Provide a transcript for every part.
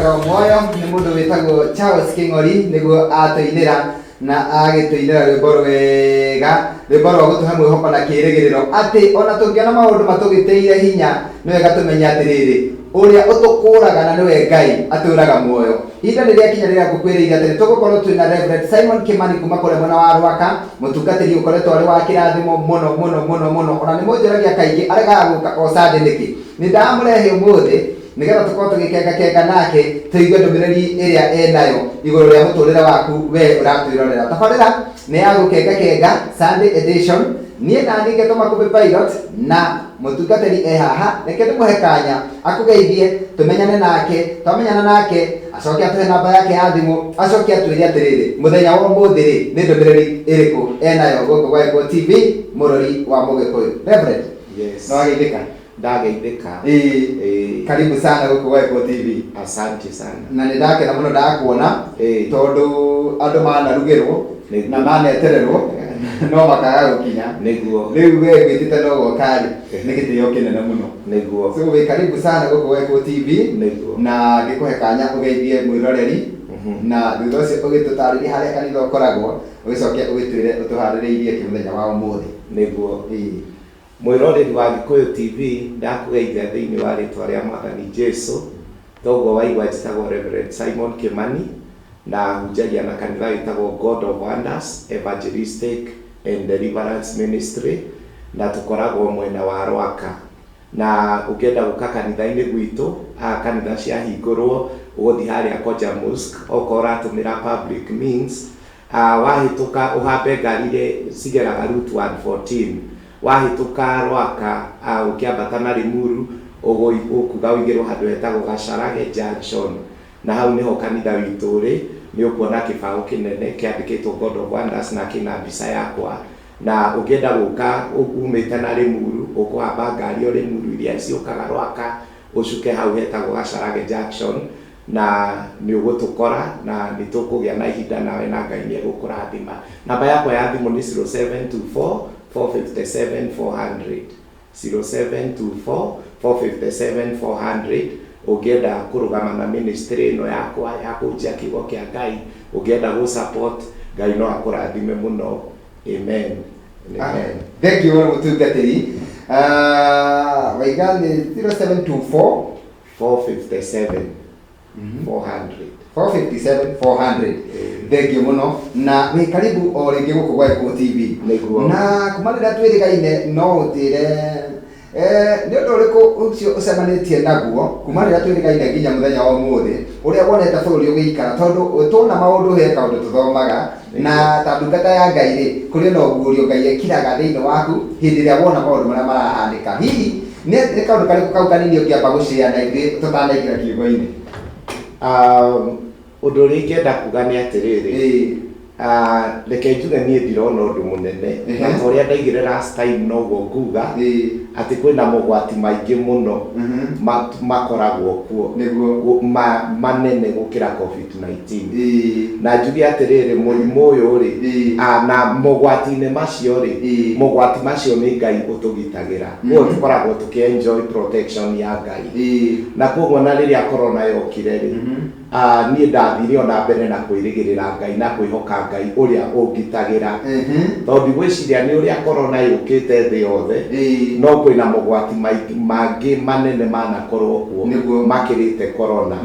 Atũraga muoyo nĩ mũndũ wĩtagwo Charles Kĩng'ori nĩguo atũinĩra na agĩtũinĩra rwĩmbo rwega, rwĩmbo rwa gũtũhe mwĩhoko na kĩrĩgĩrĩro atĩ ona tũngĩona maũndũ matũgĩtĩire hinya nĩ wega tũmenye atĩrĩrĩ, ũrĩa ũtũkũraga na nĩwe Ngai atũraga muoyo. Ihinda nĩ rĩakinya rĩrĩa ngũkwĩrĩire atĩ nĩ tũgũkorwo twĩna Reverend Simon Kimani kuma kũrĩa mwena wa Rwaka, mũtungatĩri ũkoretwo arĩ wa kĩrathimo mũno mũno mũno mũno, ona nĩ mũnjũragia kaingĩ aregaga gũka o Sunday nĩkĩ. Nĩ ndamũrehe ũmũthĩ nĩgetha tũkorwo tũgĩkengakenga nake tũigue ndũmĩrĩri ĩrĩa enayo igũrũ rĩa mũtũrĩre waku we ũratwĩrorera. Tabarĩra nĩ ya gũkengakenga Sunday edition. Niĩ naniĩ ngetwo Makũmbĩ Pilot na mũtungatĩri e haha, reke ndĩmũhe kanya akũgeithie tũmenyane nake, twamenyana nake acoke atũhe namba yake ya thimũ, acoke atwĩre atĩrĩrĩ, mũthenya wa ũmũthĩ rĩ nĩ ndũmĩrĩri ĩrĩkũ enayo gũkũ gwa Gĩkũyũ TV, mũrori wa Mũgĩkũyũ. Reverend, Yes. nĩ wageithĩka? Ndageithĩka. Ĩĩ. Ĩĩ. Karibu sana gũkũ gwa Gĩkũyũ TV. Asante sana. Na nĩ ndakena mũno ndakuona. Ĩĩ. Tondũ andũ manarugĩrwo Nĩguo. na manetererwo no makaga gũkinya. Nĩguo. Rĩu we ngwĩtĩte no goka rĩ, nĩ gĩtĩo kĩnene mũno. Nĩguo. So wĩ karibu sana gũkũ gwa Gĩkũyũ TV. Nĩguo. Na ngĩkũhe kanya ũgeithie mwĩroreri na thutha ũcio ũgĩtũtarĩrie harĩa kanitha ũkoragwo, ũgĩcoke ũgĩtwĩre ũtũharĩrĩirie kĩ mũthenya wa ũmũthĩ. Nĩguo. Ĩĩ. Mwĩroreri wa Gĩkũyũ TV, ndakũgeithia thĩinĩ wa rĩtwa rĩa Mwathani Jesu. Toguo waigua njĩtagwo Reverend Simon Kimani na hunjagia na kanitha wĩtagwo God of Wonders Evangelistic and Deliverance Ministry na tũkoragwo mwena wa Rwaka. Na ũngĩenda gũka kanitha-inĩ gwitũ, haha kanitha ciahingũrwo ũgũthiĩ harĩa Koja Mosque, okorwo ũratũmĩra public means, Wahĩtũka ũhambe ngari iria cigeraga Route 114, wahĩtũka Rwaka ũkĩambata na Limuru, ũkuga ũigĩrwo handũ hetagwo Gacharage Junction, na hau nĩho kanitha witũ ũrĩ. Nĩ ũkuona kĩbaũ kĩnene kĩandĩkĩtwo God of Wonders na kĩna mbica yakwa. Na ũngĩenda gũka umĩte na Limuru, ũkũhamba ngari o Limuru iria ciũkaga Rwaka, ũcuke hau hetagwo Gacharage Junction, Na nĩ ũgũtũkora, na nĩ tũkũgĩa na ihinda nawe na Ngai nĩ egũkũrathima. Namba yakwa ya thimũ nĩ 0724 457 400, 0724 457 400, ũngĩenda kũrũgama na ministry ĩno yakwa ya kũhunjia kiugo kĩa Ngai, ũngĩenda gũ support, Ngai no akũrathime mũno. Amen. Amen. Thank you mũno mũtungatĩri. Ah, waiga nĩ 0724 457 400. 457 400. Thengiũ mũno na wĩ karibu o rĩngĩ gũkũ gwa Gĩkũyũ TV. Nĩguo. Na kuma rĩrĩa twĩrĩgaine no ũtĩre nĩ ũndũ ũrĩkũ ũcio ũcemanĩtie naguo kuma rĩrĩa twĩrĩgaine nginya mũthenya wa ũmũthĩ ũrĩa wonete bũrũri ũgĩikara, tondũ tuona maũndũ he kaũndũ tũthomaga na ta ndungata ya Ngai rĩ, kũrĩ na ũguũrio Ngai ekĩraga thĩinĩ waku hĩndĩ ĩrĩa wona maũndũ marĩa marahanĩka. Hihi nĩ kaũndũ karĩkũ kau kanini ũngĩamba gũcĩa na ithuĩ tũtanaingĩra kiugo-inĩ? Ũndũ ũrĩa ingĩenda kuga nĩ atĩrĩrĩ, reke njuge niĩ ndirona ũndũ mũnene, na ta ũrĩa ndaigire last time noguo nguga, atĩ kwĩna mogwati maingĩ mũno makoragwo kuo manene gũkĩra COVID-19. Na njuge atĩrĩrĩ, mũrimũ ũyũ rĩ, na mogwati-inĩ macio rĩ, mogwati macio nĩ Ngai ũtũgitagĩra. Koguo tũkoragwo tũkĩ enjoy protection ya Ngai. Na koguo na rĩrĩa corona yokire rĩ, niĩ ndathire ona mbere na kwĩrĩgĩrĩra Ngai na kwĩhoka Ngai ũrĩa ũngitagĩra. Tondũ ndigwĩciria nĩ ũrĩa corona yũkĩte thĩ yothe, no kwĩna mogwati mangĩ manene manakorwo kuo makĩrĩte corona.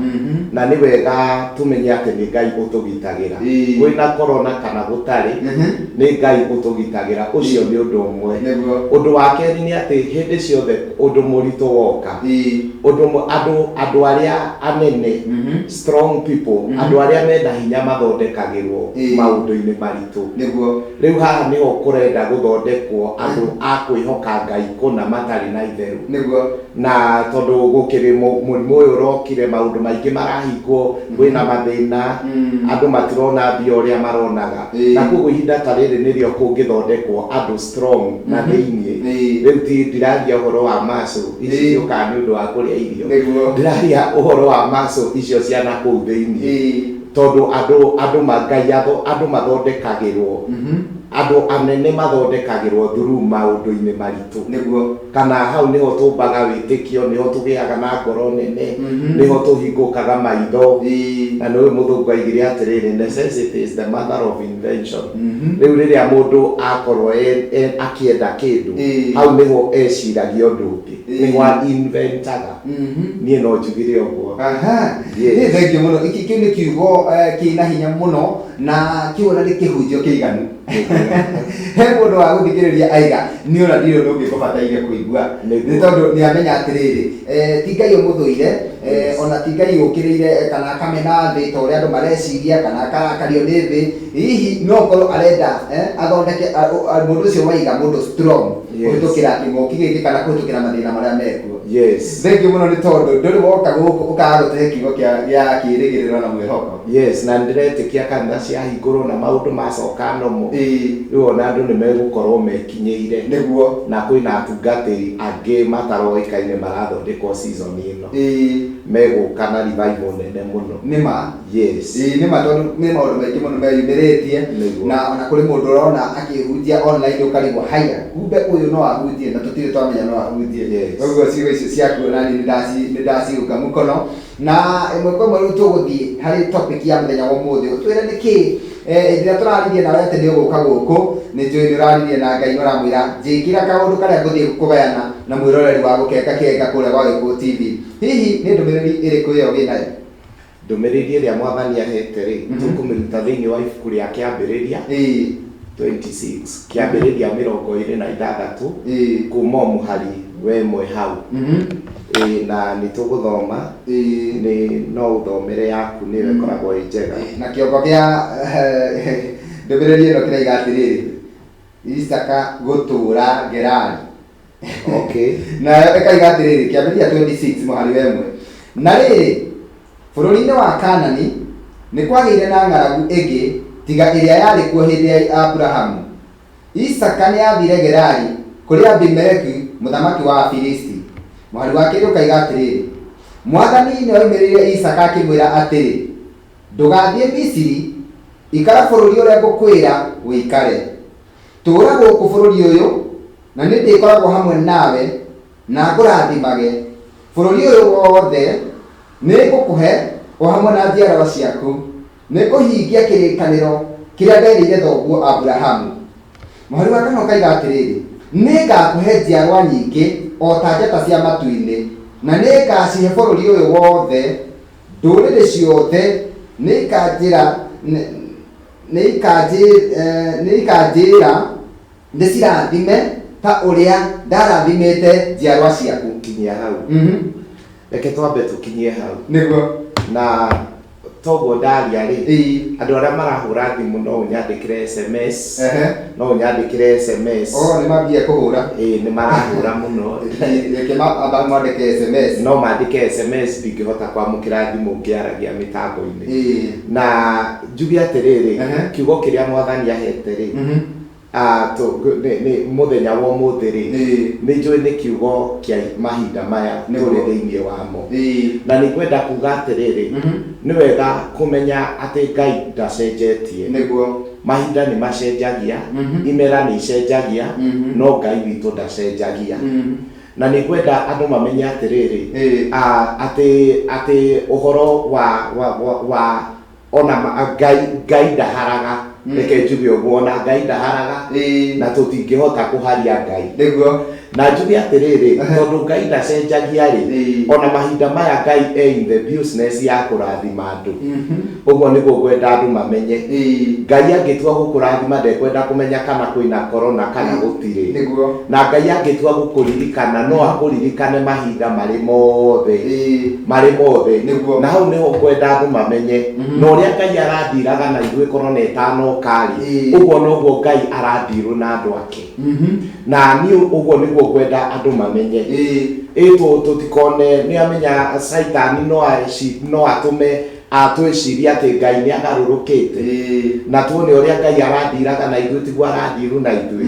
Na nĩ wega tũmenye atĩ nĩ Ngai ũtũgitagĩra. Kwĩna corona kana gũtarĩ, nĩ Ngai ũtũgitagĩra. Ũcio nĩ ũndũ ũmwe. Ũndũ wa kerĩ nĩ atĩ hĩndĩ ciothe ũndũ mũritũ woka, ũndũ andũ andũ arĩa anene, strong people, andũ arĩa mena hinya mathondekagĩrwo maũndũ-inĩ maritũ. Rĩu haha nĩho kũrenda gũthondekwo andũ a kwĩhoka Ngai kũna matarĩ na itherũ. Na tondũ gũkĩrĩ mũrimũ ũyũ ũrokire, maũndũ maingĩ marahingwo, kwĩna mathĩna, andũ matirona mbia ũrĩa maronaga. Na koguo ihinda ta rĩrĩ nĩrĩo kũngĩthondekwo andũ strong na thĩiniĩ. Rĩu ti ndiraria ũhoro wa muscle ici ciũkaga nĩ ũndũ wa kũrĩa irio. Ndĩraria ũhoro wa muscle icio cia na kũu thĩiniĩ. Tondũ andũ andũ Ngai andũ mathondekagĩrwo. Andũ anene mathondekagĩrwo through maũndũ-inĩ maritũ. Nĩguo. Kana hau nĩho tũmbaga wĩtĩkio, nĩho tũgĩaga na ngoro nene, nĩho tũhingũkaga maitho. Na nĩũĩ mũthũngũ aigire atĩrĩrĩ, necessity is the mother of invention. Rĩu rĩrĩa mũndũ akorwo akĩenda kĩndũ, hau nĩho eciragia ũndũ ũngĩ, nĩho a inventaga. Niĩ no njugire ũguo. Aha. Yes. Nĩ thengiũ mũno. Gĩkĩ kĩu nĩ kiugo kĩna hinya mũno na kĩu ona nĩ kĩhunjio kĩiganu. He mũndũ wa gũthikĩrĩria aiga niĩ ona ndirĩ ũndũ ũngĩ ngũbataire kũigua. Nĩguo. Nĩ tondũ nĩ amenya atĩrĩrĩ, ti Ngai ũmũthũire, ona ti Ngai ũkĩrĩire kana akamena thĩ ta ũrĩa andũ mareciria kana akarakario nĩ thĩ. Hihi no korwo arenda athondeke mũndũ ũcio waiga mũndũ strong kũhĩtũkĩra kĩng'ũki gĩkĩ kana kũhĩtũkĩra mathĩna marĩa mekuo. Yes. Thengiũ mũno nĩ tondũ ndũrĩ woka gũkũ ũkaga gũtũhe kiugo gĩa kĩĩrĩgĩrĩro na mwĩhoko. Yes, na nĩndĩretĩkia kanitha ciahingũrwo na maũndũ macoka normal, rĩu ona andũ nĩ megũkorwo mekinyĩire. Nĩguo. Na kwĩna atungatĩri angĩ mataroĩkaine marathondekwo season ĩno. Megũka na revival nene mũno. Nĩ ma. Yes. Ĩĩ nĩ ma tondũ nĩ maũndũ maingĩ mũno meyumĩrĩtie. Nĩguo. Na ona kũrĩ mũndũ ũrona akĩhunjia online ũkarigwo haya kumbe ũyũ no ahunjie na tũtirĩ twamenya no ahunjie. Yes. Koguo ciugo icio ciaku ona niĩ nĩ ndaciũka mũkono. Na ĩmwe kwa ĩmwe rĩu tũgũthiĩ harĩ topic ya mũthenya wa ũmũthĩ. Ũtwĩre nĩkĩ hĩndĩ ĩrĩa tũraririe nawe atĩ nĩ ũgũka gũkũ, nĩ njũĩ nĩ ũraririe na Ngai na ũramwĩra njĩkĩra kaũndũ karĩa ngũthiĩ kũgayana na mwĩroreri wa Gũkenga Kenga kũrĩa gwa Gĩkũyũ TV. Hihi nĩ ndũmĩrĩri ĩrĩkũ ĩyo wĩnayo? Ndũmĩrĩri ĩrĩa Mwathani ahete rĩ, tũkũmĩruta thĩinĩ wa ibuku rĩa Kĩambĩrĩria 26, Kĩambĩrĩria 26, kuma o mũhari wa 1 hau. Ĩĩ, na nĩ tũgũthoma, nĩ no ũthomere yaku nĩyo ĩkoragwo ĩ njega. Na kĩongo kĩa ndũmĩrĩri ĩno kĩraiga atĩrĩrĩ, Isaka gũtũũra Gerari. Okay. Nayo ĩkaiga atĩrĩrĩ, Kĩambĩrĩria 26 mũhari wa 1. Na rĩrĩ, bũrũri-inĩ wa Kanani nĩ kwagĩire na ng'aragu ĩngĩ tiga ĩrĩa yarĩ kuo hĩndĩ ya Aburahamu. Isaka nĩ aathire Gerari kũrĩ Abimeleki mũthamaki wa Afilisti. Mũhari wa 2 ũkaiga atĩrĩrĩ, Mwathani nĩ oimĩrĩire Isaka akĩmwĩra atĩrĩ, Ndũgathiĩ Misiri, ikara bũrũri ũrĩa ngũkwĩra ũikare. Tũũra gũkũ bũrũri ũyũ, na nĩ ndĩkoragwo hamwe nawe na ngũrathimage. Bũrũri ũyũ wothe nĩ ngũkũhe o hamwe na njiarwa ciaku. Nĩ ngũhingia kĩrĩkanĩro kĩrĩa nderĩire thoguo Aburahamu. Mũhari wa 4 ũkaiga atĩrĩrĩ, Nĩ ngakũhe njiarwa nyingĩ o ta njata cia matu-inĩ, na nĩ ngacihe bũrũri ũyũ wothe. Ndũrĩrĩ ciothe nĩ ikanjĩra nĩ ikanjĩra ndĩcirathime ta ũrĩa ndarathimĩte njiarwa ciaku. Kinyia hau. Reke twambe tũkinyie hau. Nĩguo. Na toguo ndaria rĩ, andũ arĩa marahũra thimũ no ũnyandĩkĩre SMS. No ũnyandĩkĩre SMS. Oh, nĩ mambia kũhũra. Ĩĩ, nĩ marahũra mũno. Reke amba mwandĩke SMS. No mandĩke SMS, ndingĩhota kwamũkĩra thimũ ngĩaragia mĩtambo-inĩ. Na njuge atĩrĩrĩ, kiugo kĩrĩa Mwathani ahete rĩ, nĩ mũthenya wa ũmũthĩ rĩ, nĩ njũĩ nĩ kiugo kĩa mahinda maya tũrĩ thĩinĩ wamo. Na nĩ ngwenda kuga atĩrĩrĩ, nĩ wega kũmenya atĩ Ngai ndacenjetie. Nĩguo. Mahinda nĩ macenjagia, imera nĩ icenjagia, no Ngai witũ ndacenjagia. Na nĩ ngwenda andũ mamenye atĩrĩrĩ, atĩ ũhoro wa ona Ngai ndaharaga. Reke njuge ũguo, ona Ngai ndaharaga, na tũtingĩhota kũharia Ngai. Nĩguo. Na njuge atĩrĩrĩ, tondũ Ngai ndacenjagia rĩ, ona mahinda maya Ngai e in the business ya kũrathima andũ. Ũguo nĩguo ngwenda andũ mamenye. Ngai angĩtua gũkũrathima ndekwenda kũmenya kana kwĩna corona kana gũtirĩ. Nĩguo. Na Ngai angĩtua gũkũririkana no akũririkane mahinda marĩ mothe. Marĩ mothe. Nĩguo. Na hau nĩho ngwenda andũ mamenye. Na ũrĩa Ngai arandiraga na ithuĩ corona ĩtanoka rĩ, ũguo noguo Ngai arandirwo na andũ ake. Na niĩ ũguo nĩguo ngwenda andũ mamenye. Ĩ tũtikone nĩ amenya Caitani no atũme Twĩcirie atĩ Ngai nĩ agarũrũkĩte na tuone ũrĩa Ngai arathiraga na ithuĩ tiguo arathiru na ithuĩ.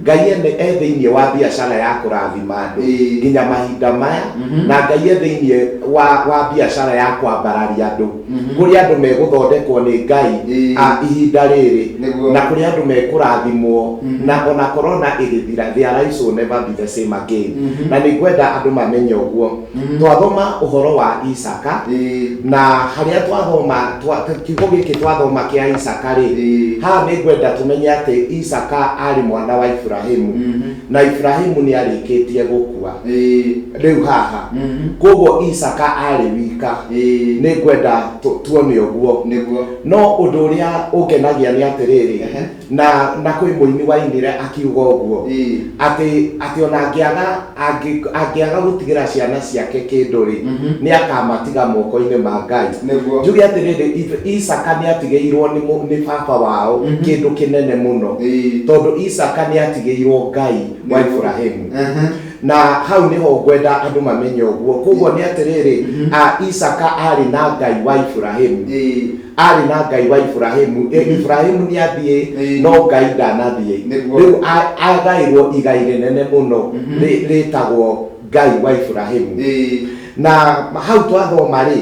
Ngai ene e thĩinĩ wa biacara ya kũrathima andũ nginya mahinda maya, na Ngai e thĩinĩ wa biacara ya kwambararia andũ, kũrĩa andũ megũthondekwo nĩ Ngai ihinda rĩrĩ, na kũrĩa andũ mekũrathimwo, na ona corona ĩgĩthira, their lives will never be the same again. Na nĩ ngwenda andũ mamenye ũguo. Twathoma ũhoro wa Isaka, na harĩa twathoma kiugo gĩkĩ twathoma kĩa Isaka rĩ, haha nĩ ngwenda tũmenye atĩ Isaka arĩ mwana wa Iburahimu, na Iburahimu nĩ arĩkĩtie gũkua rĩu haha, koguo Isaka arĩ wika. Nĩ ngwenda tuone ũguo. No ũndũ ũrĩa ũngenagia nĩ atĩrĩrĩ, na kwĩ mũini wainire akiuga ũguo atĩ ona angĩaga gũtigĩra ciana ciake kĩndũ rĩ, nĩ akamatiga moko-inĩ ma Ngai. Njuge atĩrĩrĩ, Isaka nĩ atigĩirwo nĩ baba wao kĩndũ kĩnene mũno, tondũ Isaka nĩ atigĩirwo Ngai wa Iburahimu. Na hau nĩho ngwenda andũ mamenye ũguo. Koguo nĩ atĩrĩrĩ, Isaka arĩ na Ngai wa Iburahimu, arĩ na Ngai wa Iburahimu. Iburahimu nĩ athiĩ, no Ngai ndanathiĩ. Rĩu agaĩrwo igai rĩnene mũno rĩtagwo Ngai wa Iburahimu. Na hau twathoma rĩ,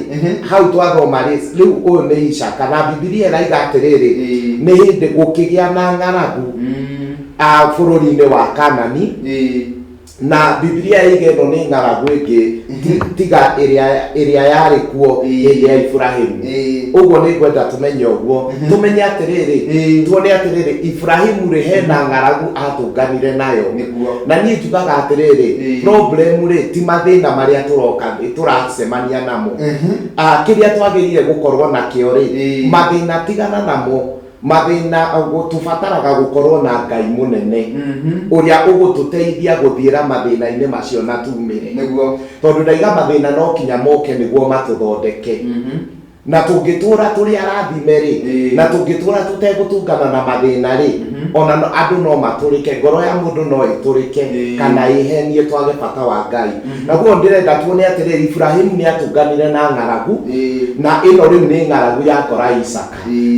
hau twathoma rĩ, rĩu ũyũ nĩ Isaka, na Bibilia ĩraiga atĩrĩrĩ, nĩ hĩndĩ gũkĩgĩa na ng'aragu bũrũri-inĩ wa Kanani. Na Bibilia ĩiga ĩno nĩ ng'aragu ĩngĩ tiga ĩrĩa yarĩ kuo hĩndĩ ya Iburahimu. Ũguo nĩ ngwenda tũmenye ũguo, tũmenye atĩrĩrĩ, tuone atĩrĩrĩ, Iburahimu rĩ, hena ng'aragu atũnganire nayo. Na niĩ njugaga atĩrĩrĩ, problem rĩ ti mathĩna marĩa tũroka tũracemania namo. Kĩrĩa twagĩrĩire gũkorwo nakĩo rĩ, mathĩna tigana namo, mathĩna tũbataraga gũkorwo na Ngai mũnene ũrĩa ũgũtũteithia gũthiĩra mathĩna-inĩ macio na tumĩre. Tondũ ndaiga mathĩna no kinya moke nĩguo matũthondeke. Na tũngĩtũra tũrĩ arathime rĩ, na tũngĩtũra tũtegũtũngana na mathĩna rĩ, ona andũ no matũrĩke, ngoro ya mũndũ no ĩtũrĩke kana ĩhenie twage bata wa Ngai. Naguo ndĩrenda tuone atĩrĩrĩ, Iburahimu nĩ atũnganire na ng'aragu, na ĩno rĩu nĩ ng'aragu yakora Isaka.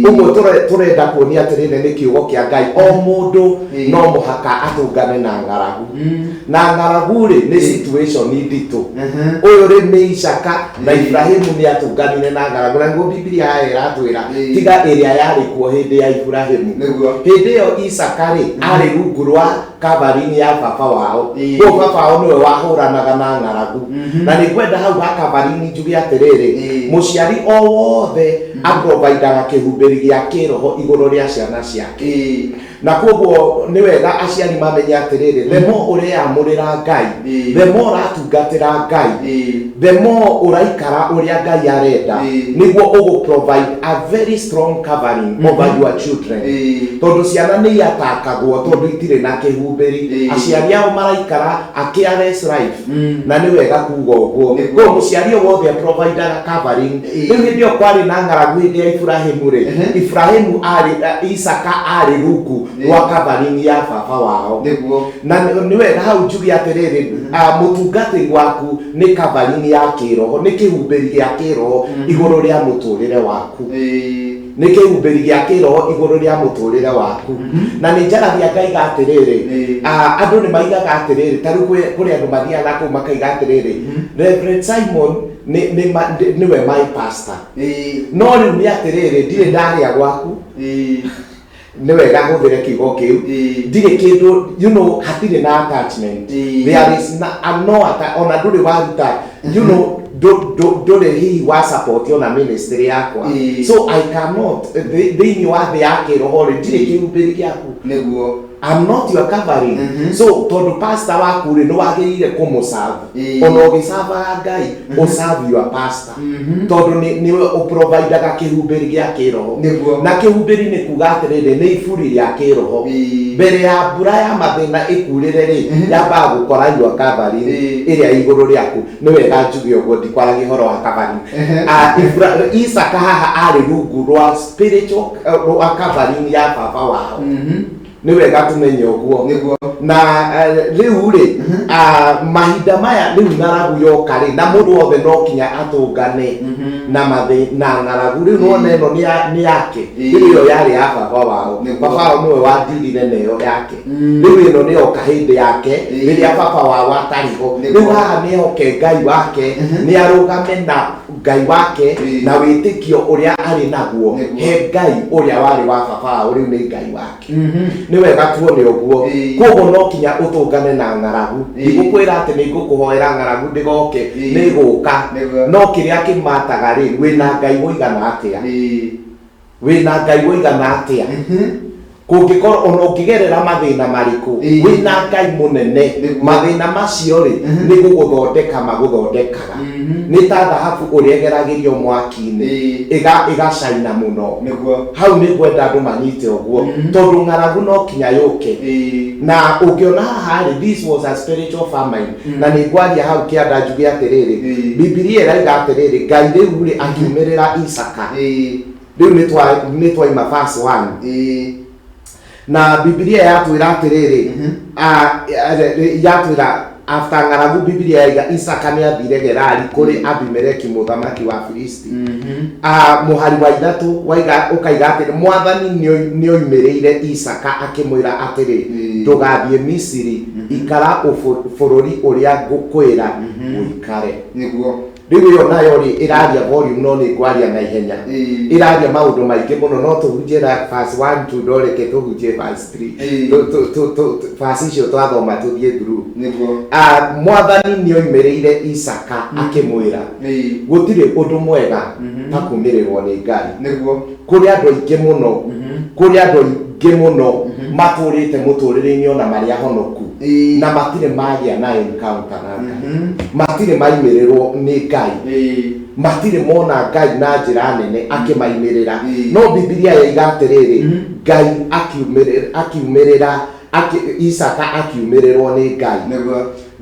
Ũguo tũrenda kuonia atĩrĩrĩ nĩ kiugo kĩa Ngai, o mũndũ no mũhaka atũngane na ng'aragu. Na ng'aragu rĩ nĩ situation nditũ. Ũyũ rĩ nĩ Isaka, na Iburahimu nĩ atũnganire na ng'aragu, na nĩguo Bibilia haha ĩratwĩra, tiga ĩrĩa yarĩ kuo hĩndĩ ya Iburahimu. Hĩndĩ ĩyo Isaka rĩ arĩ rungu rwa covering ya baba wao. Koguo baba wao nĩwe wahũranaga na ng'aragu. Na nĩ ngwenda hau ha covering njuge atĩrĩrĩ, mũciari o wothe aprovidaga kĩhumbĩri gĩa kĩroho igũrũ rĩa ciana ciake. Na koguo nĩ wega aciari mamenye atĩrĩrĩ, the more ũreyamũrĩra Ngai, the more ũratungatĩra Ngai, the more ũraikara ũrĩa Ngai arenda, nĩguo ũgũ provide a very strong covering over your children. Tondũ ciana nĩ iatakagwo tondũ itirĩ na kĩhumbĩri. Aciari ao maraikara a careless life, na nĩ wega kuga ũguo. Koguo mũciari o wothe aprovidaga covering. Rĩu hĩndĩ ĩyo kwarĩ na ng'aragu hĩndĩ ya Iburahimu rĩ, Iburahimu arĩ, Isaka arĩ rungu rwa covering ya baba wao. Na nĩ wega hau njuge atĩrĩrĩ, mũtungatĩri waku nĩ covering ya kĩroho, nĩ kĩhumbĩri gĩa kĩroho igũrũ rĩa mũtũrĩre waku. Nĩ kĩhumbĩri gĩa kĩroho igũrũ rĩa mũtũrĩre waku. Na nĩ njaragia ngaiga atĩrĩrĩ, andũ nĩ maigaga atĩrĩrĩ, ta rĩu kũrĩ andũ mathiaga na kũu makaiga atĩrĩrĩ, Reverend Simon nĩwe my pastor. No rĩu nĩ atĩrĩrĩ, ndirĩ ndarĩa gwaku. Nĩ wega hũthĩre kiugo kĩu. Ndirĩ kĩndũ, hatirĩ na attachment. There is na, no ona ndũrĩ waruta, ndũrĩ hihi wa support ona ministry yakwa. So I cannot, thĩinĩ wa thĩ ya kĩroho rĩ, ndirĩ kĩhumbĩri gĩaku. I'm not your covering. So tondũ pastor waku rĩ, nĩ wagĩrĩire kũmũserve. Ona ũgĩservaga Ngai, ũserve your pastor. Tondũ nĩwe ũprovidaga kĩhumbĩri gĩa kĩroho. Na kĩhumbĩri nĩ kuga atĩrĩrĩ, nĩ iburi rĩa kĩroho. Mbere ya mbura ya mathĩna ĩkurĩre rĩ, yambaga gũkora your covering ĩrĩa igũrũ rĩaku. Nĩ wega njuge ũguo, ndikwaragia ũhoro wa covering. Isaka haha arĩ rungu rwa spiritual, rwa covering ya baba wao. Nĩ wega tũmenye ũguo. Na rĩu rĩ, mahinda maya rĩu ng'aragu yoka rĩ, na mũndũ wothe no kinya atũngane na mathĩ na ng'aragu. Rĩu nĩwona ĩno nĩ yake, rĩu ĩyo yarĩ ya baba wao. Baba wao nĩwe wandirire na ĩyo yake. Rĩu ĩno nĩ yoka hĩndĩ yake, rĩrĩa baba wao atarĩ ho. Rĩu haha nĩ ehoke Ngai wake, nĩ arũgame na Ngai wake na wĩtĩkio ũrĩa arĩ naguo he Ngai ũrĩa warĩ wa baba wao, rĩu nĩ Ngai wake. Nĩ wega tuone ũguo. Koguo no kinya ũtũngane na ng'aragu. Ndigũkwĩra atĩ nĩ ngũkũhoera ng'aragu ndĩgoke, nĩ ĩgũka. No kĩrĩa kĩmataga rĩ, wĩna Ngai ũigana atĩa? Wĩna Ngai ũigana atĩa? Kũngĩkorwo ona ũngĩgerera mathĩna marĩkũ, wĩna Ngai mũnene, mathĩna macio rĩ, nĩ gũgũthondeka magũthondekaga. Nĩ ta thahabu ũrĩa ĩgeragĩrio mwaki-inĩ, ĩgacaina mũno. Hau nĩ ngwenda andũ manyite ũguo, tondũ ng'aragu no kinya yũke. Na ũngĩona haha rĩ, this was a spiritual famine. Na nĩ ngwaria hau kĩanda njuge atĩrĩrĩ, Bibilia ĩraiga atĩrĩrĩ, Ngai rĩu rĩ akiumĩrĩra Isaka. Rĩu nĩ twaima verse 1. Na Bibilia yatwĩra atĩrĩrĩ, yatwĩra after ng'aragu, Bibilia yaiga Isaka nĩ athire Gerari kũrĩ Abimeleki mũthamaki wa Filisti. Mũhari wa 3 waiga ũkaiga atĩrĩ, Mwathani nĩoimĩrĩire Isaka akĩmwĩra atĩrĩ, ndũgathiĩ Misiri, ikara bũrũri ũrĩa ngũkwĩra ũikare. Rĩu ĩyo nayo rĩ, ĩraria volume, no nĩ ngwaria na ihenya. Ĩraria maũndũ maingĩ mũno, no tũhunjie na verse 1 2, no reke tũhunjie verse 3. Verse icio twathoma tũthiĩ through. Mwathani nĩoimĩrĩire Isaka akĩmwĩra, gũtirĩ ũndũ mwega ta kumĩrĩrwo nĩ Ngai. Kũrĩ andũ aingĩ mũno, kũrĩ andũ aingĩ mũno matũrĩte mũtũrĩre-inĩ ona marĩ ahonoku, na matirĩ magĩa na encounter na Ngai, matirĩ maimĩrĩrwo nĩ Ngai, matirĩ mona Ngai na njĩra nene akĩmaimĩrĩra. No Bibilia yaiga atĩrĩrĩ, Ngai akiumĩrĩra Isaka akiumĩrĩrwo nĩ Ngai.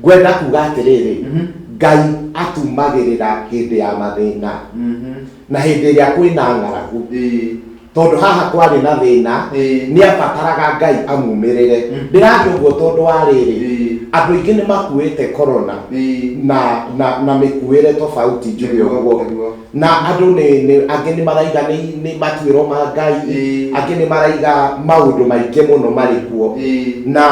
Ngwenda kuga atĩrĩrĩ, Ngai atumagĩrĩra hĩndĩ ya mathĩna na hĩndĩ ĩrĩa kwĩna ng'aragu. Tondũ haha kwarĩ na thĩna, nĩ abataraga Ngai amumĩrĩre. Ndĩraria ũguo tondũ wa rĩrĩ, andũ aingĩ nĩ makuĩte corona na mĩkuĩre tofauti, njuge ũguo. Na andũ nĩ angĩ nĩ maraiga nĩ matuĩro ma Ngai, angĩ nĩ maraiga maũndũ maingĩ mũno marĩ kuo, na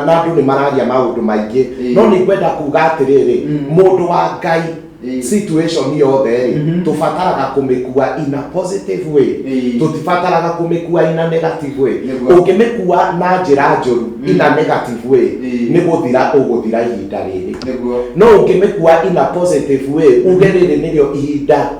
andũ nĩ mararia maũndũ maingĩ. No nĩ ngwenda kuga atĩrĩrĩ, mũndũ wa Ngai, situation yothe rĩ, tũbataraga kũmĩkua in a positive way, tũtibataraga kũmĩkua in a negative way. Ũngĩmĩkua na njĩra njũru, in a negative way, nĩ gũthira ũgũthira ihinda rĩrĩ. No ũngĩmĩkua in a positive way, uge rĩrĩ nĩrĩo ihinda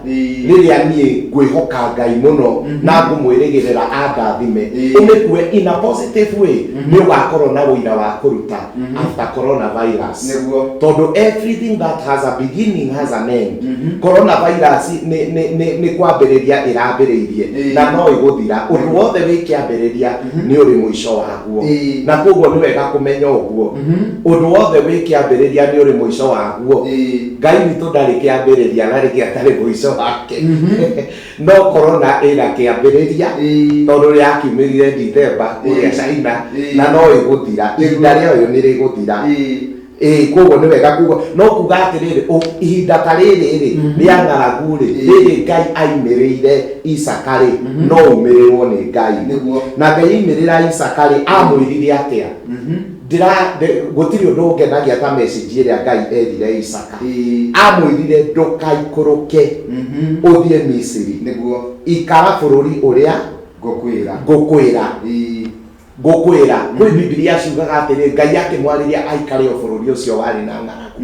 rĩrĩa niĩ ngwĩhoka Ngai mũno na ngũmwĩrĩgĩrĩra andathime, ũmĩkue in a positive way, nĩ ũgakorwo na ũira wa kũruta after coronavirus. Tondũ everything that has a beginning has an end. Coronavirus nĩ kwambĩrĩria ĩrambĩrĩirie, na no ĩgũthira. Ũndũ wothe wĩ kĩambĩrĩria nĩ ũrĩ mũico waguo. Na koguo nĩ wega kũmenya ũguo, ũndũ wothe wĩ kĩambĩrĩria nĩ ũrĩ mũico waguo. Ngai witũ ndarĩ kĩambĩrĩria na rĩngĩ atarĩ mũico wake. No corona ĩna kĩambĩrĩria, tondũ yakiumĩrire December kũrĩa China, na no ĩgũthira, ihinda rĩayo nĩ rĩgũthira. Ĩĩ, koguo nĩ wega kuga, no kuga atĩrĩrĩ, ihinda ta rĩrĩ rĩ rĩa ng'aragu rĩ, rĩrĩ Ngai aimĩrĩire Isaka rĩ, no umĩrĩrwo nĩ Ngai. Na Ngai aimĩrĩra Isaka rĩ, amwĩrire atĩa? Gũtirĩ ũndũ ũngenagia ta message ĩrĩa Ngai erire Isaka. Amwĩrire ndũkaikũrũke ũthiĩ Misiri, ikara bũrũri ũrĩa ngũkwĩra. Ngũkwĩra. Ngũkwĩra. Kwĩ Bibilia ciugaga atĩrĩ, Ngai akĩmwarĩria aikare o bũrũri ũcio warĩ na ng'aragu,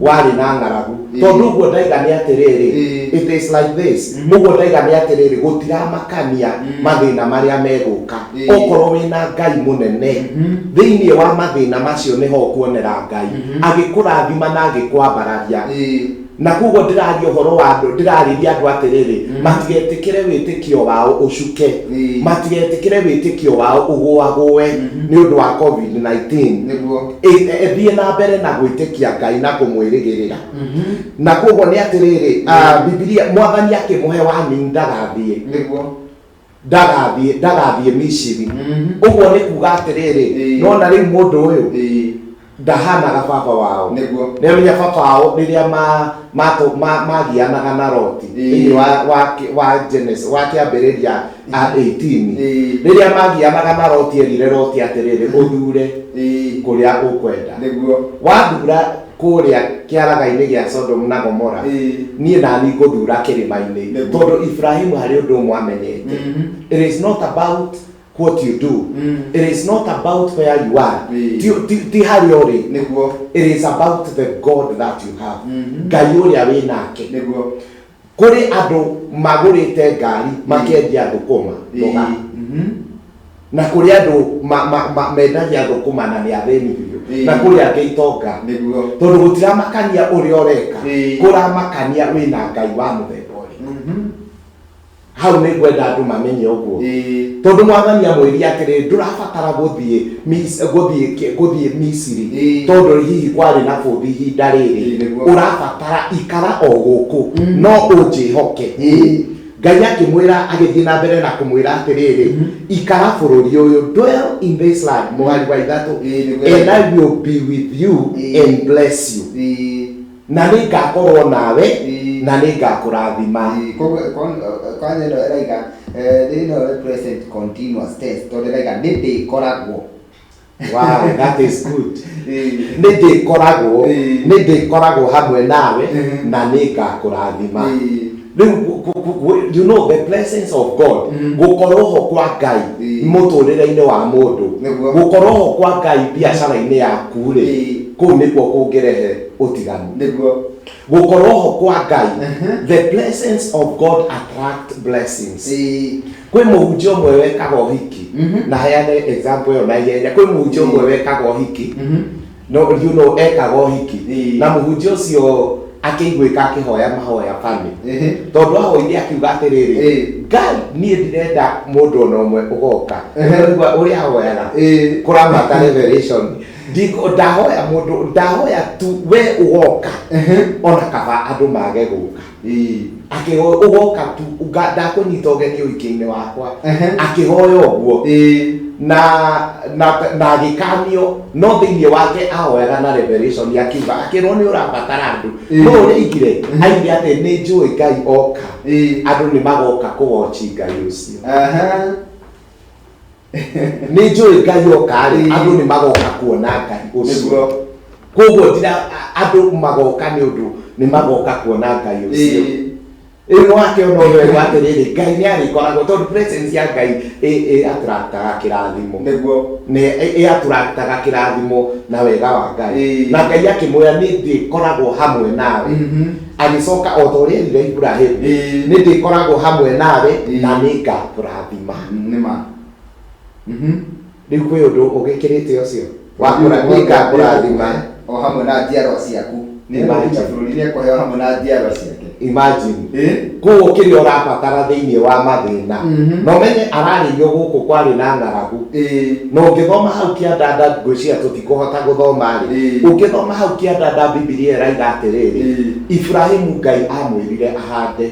warĩ na ng'aragu. Tondũ ũguo ndaiga nĩ atĩrĩrĩ, it is like this, ũguo ndaiga nĩ atĩrĩrĩ, gũtiramakania mathĩna marĩa megũka, okorwo wĩna Ngai mũnene thĩinĩ wa mathĩna macio, nĩho ũkuonera Ngai agĩkũrathima na agĩkwambararia. Na koguo ndĩraria ũhoro wa andũ, ndĩrarĩria andũ atĩrĩrĩ, matigetĩkĩre wĩtĩkio wao ũcuke, matigetĩkĩre wĩtĩkio wao ũgũagũe nĩ ũndũ wa COVID-19. Thiĩ na mbere na gwĩtĩkia Ngai na kũmwĩrĩgĩrĩra. Na koguo nĩ atĩrĩrĩ, Bibilia, Mwathani akĩmũhe warning ndagathiĩ. Ndagathiĩ Misiri. Ũguo nĩ kuga atĩrĩrĩ, nona rĩu mũndũ ũyũ ndahanaga baba wao. Nĩamenya baba wao rĩrĩa magianaga na Loti thĩinĩ wa Genesis, wa kĩambĩrĩria a 18, rĩrĩa magianaga na Loti, erire Loti atĩrĩrĩ, ũthure kũrĩa ũkwenda. Wathura kũrĩa kĩaraga-inĩ gĩa Sodom na Gomora, niĩ nani ngũthura kĩrĩma-inĩ. Tondũ Ibrahimu harĩ ũndũ ũmwe amenyete: it is not about what you do, it is not about where you are, ti harĩa ũrĩ, it is about the God that you have, Ngai ũrĩa wĩ nake. Kũrĩ andũ magũrĩte ngari makendia thũkũma mboga, na kũrĩ andũ mendagia thũkũma na nĩ athĩni biũ, na kũrĩ angĩ itonga, tondũ gũtiramakania ũrĩa ũreka, kũramakania wĩna Ngai wa mũthemba ũrĩkũ. Hau nĩ ngwenda andũ mamenye ũguo, tondũ Mwathani amwĩrie atĩrĩ, ndũrabatara gũthiĩ Misiri, tondũ hihi kwarĩ na bũthi ihinda rĩrĩ. Ũrabatara ikara o gũkũ, no ũnjĩhoke. Ngai akĩmwĩra, agĩthiĩ na mbere na kũmwĩra atĩrĩrĩ, ikara bũrũri ũyũ, dwell in this land, mũhari wa 3, and I will be with you and bless you, na nĩ ngakorwo nawe na nĩ ngakũrathima. Koguo kwanza ĩno ĩraiga, ĩno nĩ present continuous tense, tondũ ĩraiga nĩ ndĩkoragwo. Wow, that is good. Nĩ ndĩkoragwo, nĩ ndĩkoragwo hamwe nawe na nĩ ngakũrathima. Rĩu the presence of God, gũkorwo ho kwa Ngai mũtũrĩre-inĩ wa mũndũ, gũkorwo ho kwa Ngai biacara-inĩ yaku rĩ, kũu nĩkuo kũngĩrehe ũtiganu. Gũkorwo ho kwa Ngai, the presence of God attract blessings. Kwĩ mũhunjia ũmwe wekaga ũhiki, na heane example ĩyo na ihenya. Kwĩ mũhunjia ũmwe wekaga ũhiki, no ekaga ũhiki, na mũhunjia ũcio akĩiguĩka akĩhoya mahoya bani, tondũ ahoire akiuga atĩrĩrĩ, Ngai, niĩ ndirenda mũndũ ona ũmwe ũgoka. Ũraigua ũrĩa ahoyaga? Kũramata revelation. Ndahoya mũndũ, ndahoya tu we ũgoka, ona kaba andũ mage gũka. Akĩhoya ũgoka tu, ndakũnyita ũgeni ũhiki-inĩ wakwa. Akĩhoya ũguo na agĩkanio, no thĩinĩ wake ahoyaga na revelation, akiuga, akĩrwo nĩ ũrabatara andũ, no ũrĩa aigire, aigire atĩ nĩ njũĩ Ngai oka, andũ nĩ magoka kũwochi Ngai ũcio. Nĩ njũĩ Ngai oka rĩ, andũ nĩ magoka kuona Ngai ũcio. Koguo ndira andũ magoka nĩ ũndũ nĩ magoka kuona Ngai ũcio. Rĩu nĩ wakĩona ũndũ wega atĩrĩrĩ, Ngai nĩ arĩkoragwo, tondũ presence ya Ngai ĩ attractaga kĩrathimo. Nĩ ĩ attractaga kĩrathimo na wega wa Ngai. Na Ngai akĩmwĩra, nĩ ndĩkoragwo hamwe nawe. Agĩcoka o ta ũrĩa erire Iburahĩmu, nĩ ndĩkoragwo hamwe nawe na nĩ ngakũrathima. Nĩma. Rĩu kwĩ ũndũ ũgĩkĩrĩte ũcio nĩ ngakũrathima o hamwe na njiarwa ciaku. Nĩ Imagine. bũrũri nĩ ekũheo hamwe na njiarwa ciake. Imagine. Koguo kĩrĩa ũrabatara thĩinĩ wa mathĩna, na ũmenye ararĩrio gũkũ kwarĩ na ng'aragu, na ũngĩthoma hau kĩandanda, ngwĩciria tũtikũhota gũthoma rĩ, ũngĩthoma hau kĩandanda, Bibilia ĩraiga atĩrĩrĩ, Ibrahimu Ngai amwĩrire ahande.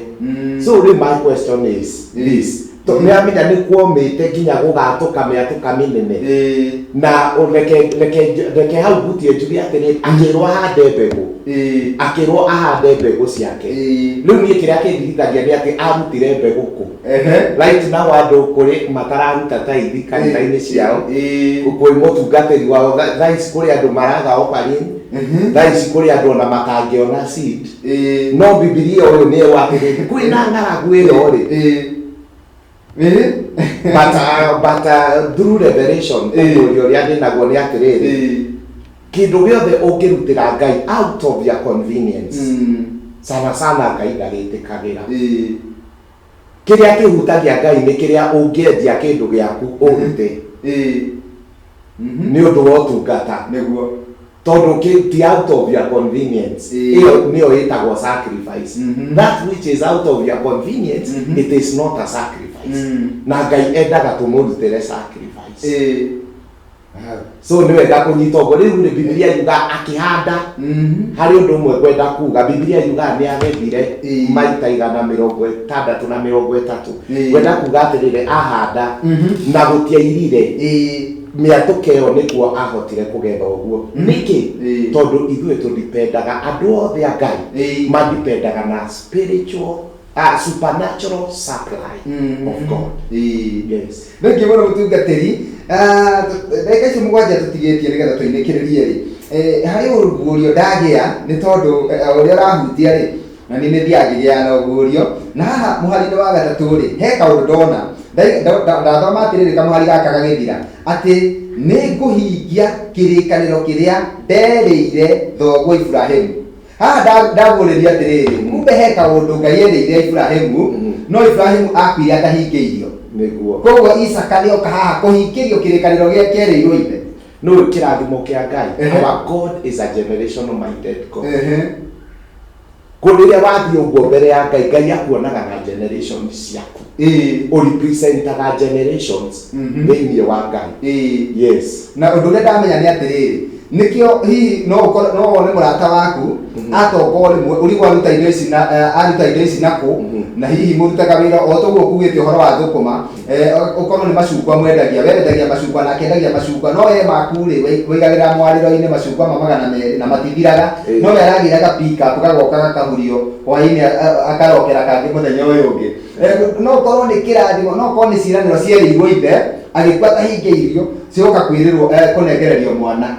So rĩu my question is this: nĩ amenya nĩ kuomĩte nginya gũgatũka mĩatũka mĩnene, na reke hau ngutie njuge atĩrĩrĩ, akĩrwo ahande mbegũ, akĩrwo ahande mbegũ ciake. Rĩu niĩ kĩrĩa kĩndigithagia nĩ atĩ arutire mbegũ kũ? Right now andũ kũrĩ matararuta tithe kanitha-inĩ ciao, kwĩ mũtungatĩri wao. Thaa ici kũrĩ andũ maraga offering, thaa ici kũrĩ andũ ona matangĩona seed, no Bibilia ũyũ nĩ ĩrwo atĩrĩrĩ, kwĩna ng'aragu ĩyo rĩ, but through revelation, ũndũ ũrĩa ndĩnaguo nĩ atĩrĩrĩ, kĩndũ gĩothe ũngĩrutĩra Ngai out of your convenience, sana sana Ngai ndagĩtĩkagĩra. Kĩrĩa kĩhutagia Ngai nĩ kĩrĩa ũngĩendia kĩndũ gĩaku ũrute nĩ ũndũ wa ũtungata, tondũ ti out of your convenience. Ĩyo nĩyo ĩtagwo sacrifice. That which is out of your convenience, it is not a sacrifice. Na Ngai endaga tũmũrutĩre sacrifice. So nĩ wega kũnyita ũguo. Rĩu rĩ, Bibilia yuga akĩhanda. Harĩ ũndũ ũmwe ngwenda kuga, Bibilia yugaga nĩ agethire maita 630. Ngwenda kuga atĩrĩrĩ, ahanda na gũtiairire, mĩatũka ĩyo nĩkuo ahotire kũgetha ũguo. Nĩkĩ? Tondũ ithuĩ tũdipendaga, andũ othe a Ngai madipendaga na spiritual, supernatural supply of God. Yes. Thengiũ mũno mũtungatĩri. Ah, ndagĩka icio 7 tũtigĩtie nĩgetha tũinĩkĩrĩrie rĩ, harĩ ũguũrio ndagĩa nĩ tondũ ũrĩa ũrahutia rĩ, na niĩ nĩ thiaga ngĩgĩaga na ũguũrio. Na haha mũhari-inĩ wa gatatũ rĩ, he kaũndũ ndona. Ndathoma atĩrĩrĩ kamũhari gaka gagĩthira, atĩ nĩ ngũhingia kĩrĩkanĩro kĩrĩa nderĩire thoguo Iburahĩmu. Haha ndaguũrĩrio atĩrĩrĩ, kumbe he kaũndũ Ngai erĩire Iburahĩmu, no Iburahĩmu akuire atahingĩirio. Nĩguo. Koguo Isaka nĩoka haha kũhingĩrio kĩrĩkanĩro gĩa kĩerĩirwo ithe. Nĩũĩ kĩrathimo kĩa Ngai? Our God is a generational minded God. Rĩrĩa wathiĩ ũguo mbere ya Ngai, Ngai akuonaga na generations ciaku. Ũrepresentaga generations thĩinĩ wa Ngai. Yes. Na ũndũ ũrĩa ndamenya nĩ atĩrĩrĩ, nĩkĩo hihi no ũkorwo no wone mũrata waku atonga o rĩmwe, ũrigwo aruta indo ici na aruta indo ici nakũ, na hihi mũrutaga wĩra o toguo ũkugĩte ũhoro wa thũkũma, ũkorwo nĩ macungwa mwendagia, we wendagia macungwa nake endagia macungwa, no we maku rĩ wĩigagĩrĩra mwarĩro-inĩ macungwa ma 200 na matithiraga, no we aragĩra ga pick up gagoka gakahurio hwaĩ-inĩ, akarokera kangĩ mũthenya ũyũ ũngĩ. No ũkorwo nĩ kĩrathimo, no ũkorwo nĩ ciĩranĩro cierĩirwo ithe agĩkua atahingĩirio, cigoka kwĩrĩrwo, kũnengererio mwana.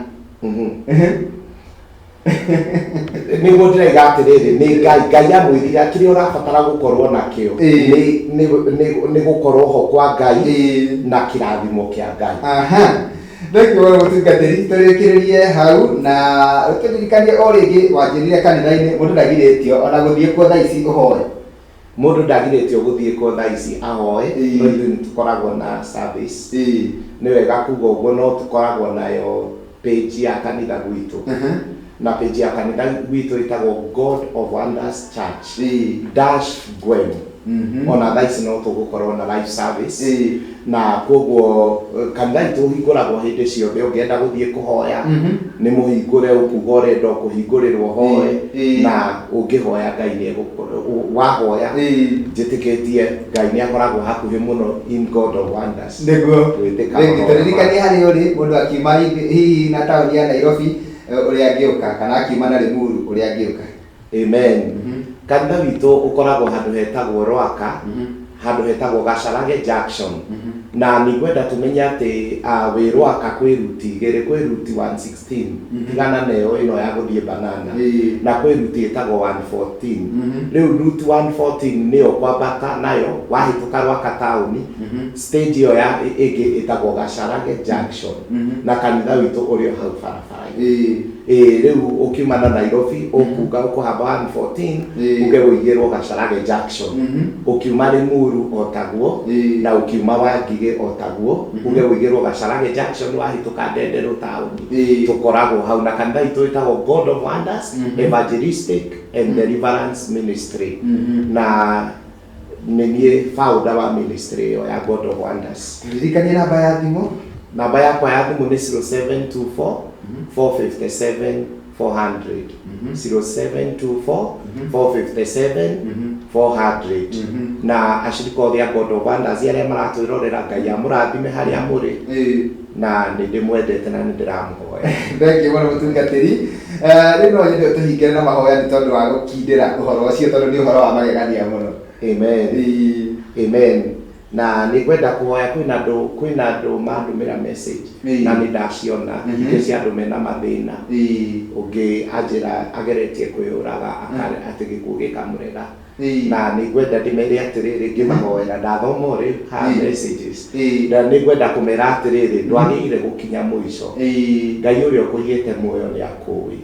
Nĩguo ndĩraiga atĩrĩrĩ, nĩ Ngai, Ngai amwĩrire kĩrĩa ũrabatara gũkorwo nakĩo nĩ gũkorwo ho kwa Ngai na kĩrathimo kĩa Ngai. Aha. Thengiũ mũno mũtungatĩri, tũrĩkĩrĩrie hau na tũririkanie o rĩngĩ wanjĩrire kanitha-inĩ mũndũ ndagirĩtio ona gũthiĩ kuo thaa ici ũhoe. Mũndũ ndagirĩtio gũthiĩ kuo thaa ici ahoe, no ithuĩ nĩ tũkoragwo na service. Nĩ wega kuga ũguo, no tũkoragwo nayo page ya kanitha gwitũ. Na page ya kanitha gwitũ ĩtagwo God of Wonders Church dash Gwem. Ona thaa ici no tũgũkorwo na live service. Na koguo kanitha itũ ũhingũragwo hĩndĩ ciothe, ũngĩenda gũthiĩ kũhoya nĩ mũhingũre, ũkuga ũrenda kũhingũrĩrwo ũhoe, na ũngĩhoya Ngai nĩ wahoya, njĩtĩkĩtie Ngai nĩ akoragwo hakuhĩ mũno in God of Wonders. Nĩguo. Gwĩtĩka Rĩngĩ mahoya. Tũririkanie harĩa ũrĩ, mũndũ akiuma hihi na taũni ya Nairobi, ũrĩa angĩũka, kana akiuma na Limuru ũrĩa angĩũka. Amen. Kanitha witũ ũkoragwo handũ hetagwo Rwaka, handũ hetagwo Gacarage Junction. Na nĩ ngwenda tũmenye atĩ wĩ Rwaka kwĩ route igĩrĩ, kwĩ route 116, tigana na ĩyo ĩno ya gũthiĩ Banana, na kwĩ route ĩtagwo 114. Rĩu route 114 nĩyo kwambata nayo wahĩtũka Rwaka taũni, stage ĩyo ya ĩngĩ ĩtagwo Gacarage Junction, na kanitha witũ ũrĩ o hau barabara-inĩ. Ĩĩ, rĩu ũkiuma na Nairobi ũkuga ũkũhamba 114, uge ũigĩrwo Gacarage Junction. Ũkiuma Limuru o taguo, na ũkiuma Wangigĩ o taguo, uge ũigĩrwo Gacarage Junction wahĩtũka Ndenderũ taũni. Tũkoragwo hau na kanitha itũ ĩtagwo God of Wonders Evangelistic and Deliverance Ministry. Na nĩ niĩ founder wa ministry ĩyo ya God of Wonders. Ririkania namba ya thimũ. Namba yakwa ya thimũ nĩ 0724 457 400, 0724 457 400. Na acirika othe a God of Wonders arĩa maratwĩrorera, Ngai amũrathime harĩa mũrĩ, na nĩ ndĩmwendete na nĩ ndĩramũhoya. Thengiũ mũno mũtungatĩri. Rĩu no nyende ũtũhingĩre na mahoya nĩ tondũ wa gũkindĩra ũhoro ũcio, tondũ nĩ ũhoro wa magegania mũno. Amen. Amen. Na nĩ ngwenda kũhoya, kwĩna andũ mandũmĩra message na nĩ ndaciona, ingĩ cia andũ mena mathĩna, ũngĩ anjĩra ageretie kwĩyũraga, atĩ gĩkuũ gĩkamũrega, na nĩ ngwenda ndĩmere atĩrĩrĩ, ngĩmahoera ndathoma ũrĩ ha messages, na nĩ ngwenda kũmera atĩrĩrĩ, ndwagĩrĩire gũkinya mũico. Ngai ũrĩa ũkũigĩte muoyo nĩ akũĩ.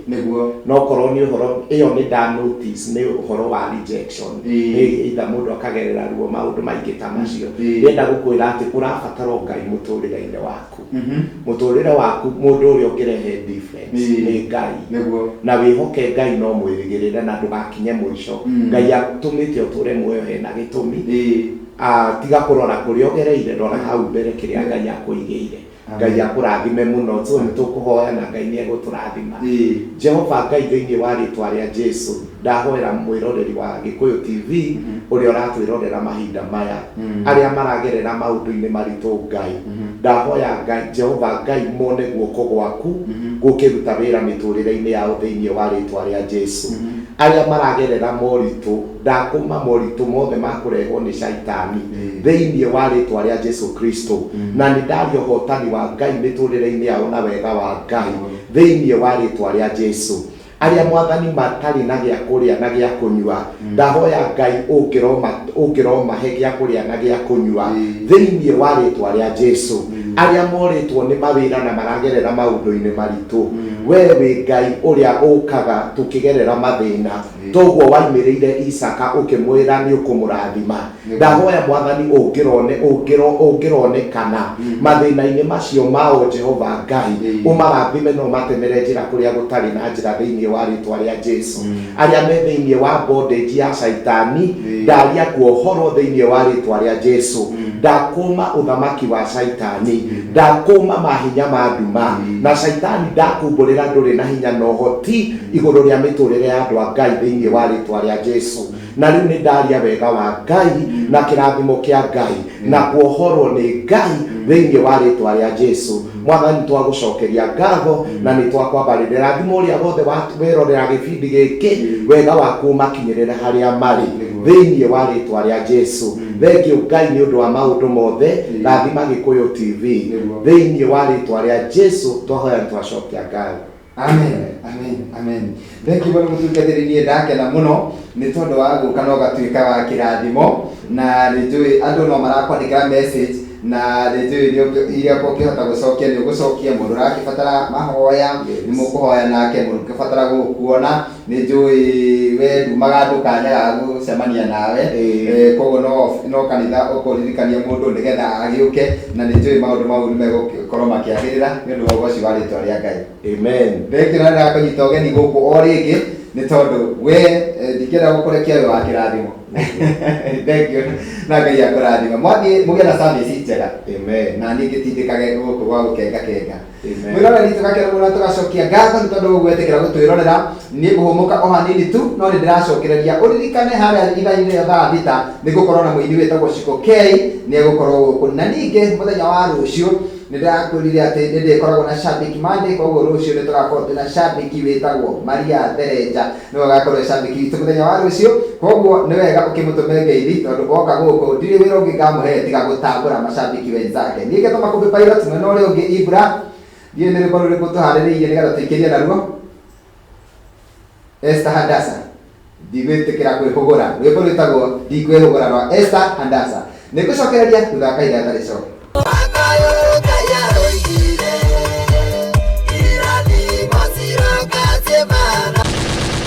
No korwo nĩ ũhoro ĩyo nĩ nda notice nĩ ũhoro wa rejection, nĩ either mũndũ akagerera ruo, maũndũ maingĩ ta macio, ndĩrenda gũkwĩra atĩ ũrabatara o Ngai mũtũrĩre-inĩ waku. Mũtũrĩre waku, mũndũ ũrĩa ũngĩrehe difference nĩ Ngai. Na wĩhoke Ngai no mwĩrĩgĩrĩre na ndũgakinye mũico. Ngai atũmĩte ũtũre muoyo hena gĩtũmi. Tiga kũrora kũrĩa ũgereire, rora hau mbere kĩrĩa Ngai akũigĩire. Ngai akũrathime mũno. So nĩ tũkũhoya na Ngai nĩ egũtũrathima. Jehova Ngai, thĩinĩ wa rĩtwa rĩa Jesu, ndahoera mwĩroreri wa Gĩkũyũ TV ũrĩa ũratwĩrorera mahinda maya, arĩa maragerera maũndũ-inĩ maritũ, Ngai, ndahoya Ngai, Jehova Ngai, mone guoko gwaku gũkĩruta wĩra mĩtũrĩre-inĩ yao thĩinĩ wa rĩtwa rĩa Jesu. Arĩa maragerera moritũ, ndakũma moritũ mothe ma kũrehwo nĩ Shaitani thĩinĩ wa rĩtwa rĩa Jesu Kristo, na nĩ ndaria ũhotani wa Ngai mĩtũrĩre-inĩ yao na wega wa Ngai thĩinĩ wa rĩtwa rĩa Jesu. Arĩa, Mwathani, matarĩ na gĩa kũrĩa na gĩa kũnyua, ndahoya Ngai ũngĩromahe gĩa kũrĩa na gĩa kũnyua thĩinĩ wa rĩtwa rĩa Jesu. Arĩa morĩtwo nĩ mawĩra na maragerera maũndũ-inĩ maritũ, we wĩ Ngai ũrĩa ũkaga tũkĩgerera mathĩna, toguo waimĩrĩire Isaka ũkĩmwĩra nĩ ũkũmũrathima. Ndahoya, Mwathani, ũngĩrone ũngĩronekana mathĩna-inĩ macio mao, Jehova Ngai, ũmarathime na ũmatemere njĩra kũrĩa gũtarĩ na njĩra thĩinĩ wa rĩtwa rĩa Jesu. Arĩa me thĩinĩ wa bondage ya Caitani, ndaria kuohorwo thĩinĩ wa rĩtwa rĩa Jesu. Ndakũma ũthamaki wa Caitani, ndakũma mahinya ma nduma na Caitani, ndakumbũrĩra ndũrĩ na hinya na ũhoti igũrũ rĩa mĩtũrĩre ya andũ a Ngai thĩinĩ wa rĩtwa rĩa Jesu. Na rĩu nĩ ndaria wega wa Ngai na kĩrathimo kĩa Ngai na kuohorwo nĩ Ngai thĩinĩ wa rĩtwa rĩa Jesu. Mwathani, twagũcokeria ngatho na nĩ twakwambarĩrĩra. Rathima ũrĩa wothe werorera gĩbindi gĩkĩ, wega waku ũmakinyĩrĩre harĩa marĩ thĩinĩ wa rĩtwa rĩa Jesu. Thengiũ Ngai nĩ ũndũ wa maũndũ mothe. Rathima Gĩkũyũ TV thĩinĩ wa rĩtwa rĩa Jesu twahoya, nĩ twacokia ngatho. Amen, amen, amen. Thengiũ mũno, mũtungatĩri. Niĩ ndakena mũno nĩ tondũ wa gũka na ũgatuĩka wa kĩrathimo, na nĩ njũĩ andũ no marakwandĩkĩra message, na nĩ njũĩ iria ũngĩhota gũcokia nĩ ũgũcokia. Mũndũ ũrakĩbatara mahoya, nĩ mũkũhoya nake. Mũndũ ũkĩbatara gũkuona, nĩ njũĩ we ndumaga andũ kanya ga gũcemania nawe. Koguo no kanitha ũkũririkania mũndũ nĩgetha agĩũke, na nĩ njũĩ maũndũ mau nĩ megũkorwo makĩagĩrĩra nĩ ũndũ wa ũgoci wa rĩtwa rĩa Ngai. Amen. Thengiũ, na ndĩrakũnyita ũgeni gũkũ o rĩngĩ nĩ tondũ we ndingĩenda gũkũrekia, wĩ wa kĩrathimo. Thengiũ na Ngai akũrathime. Mwathiĩ mũgĩe na service njega. Amen. Na niĩ ngĩtindĩkage gũkũ gwa gũkenga kenga. Amen. Mwĩroreri, tũgakena mũno, tũgacokia ngatho nĩ tondũ gwĩtĩkĩra gũtwĩrorera. Niĩ ngũhũmũka o hanini tu, no nĩ ndĩracokereria ũririkane harĩa ithaa-inĩ rĩa thaa 6 nĩ gũkorwo na mũini wĩtagwo Shiko K, nĩ egũkorwo gũkũ. Na ningĩ mũthenya wa rũciũ nĩ ndĩrakwĩrire atĩ nĩ ndĩkoragwo na Shabiki Monday, koguo rũciũ nĩ tũgakorwo twĩna shabiki wĩtagwo Maria Therenja, nĩwe ũgakorwo e shabiki witũ mũthenya wa rũciũ. Koguo nĩ wega ũkĩmũtũme ngeithi, tondũ oka gũkũ ndirĩ wĩra ũngĩ ngamũhe tiga gũtambũra mashabiki wenzake. Niĩ ngetwo Makũmbĩ Pilot, mwena ũrĩa ũngĩ Ibra. Ndiũĩ nĩ rwĩmbo rũrĩkũ tũharĩrĩirie nĩgetha tũikĩrie naruo. Esther Hadasa, "Ndigwĩtĩkĩra Kwĩhũgũra", rwĩmbo rwĩtagwo "Ndikwĩhũgũra" rwa Esther Hadasa. Nĩ ngũcokereria thutha wa kahinda gatarĩ coka.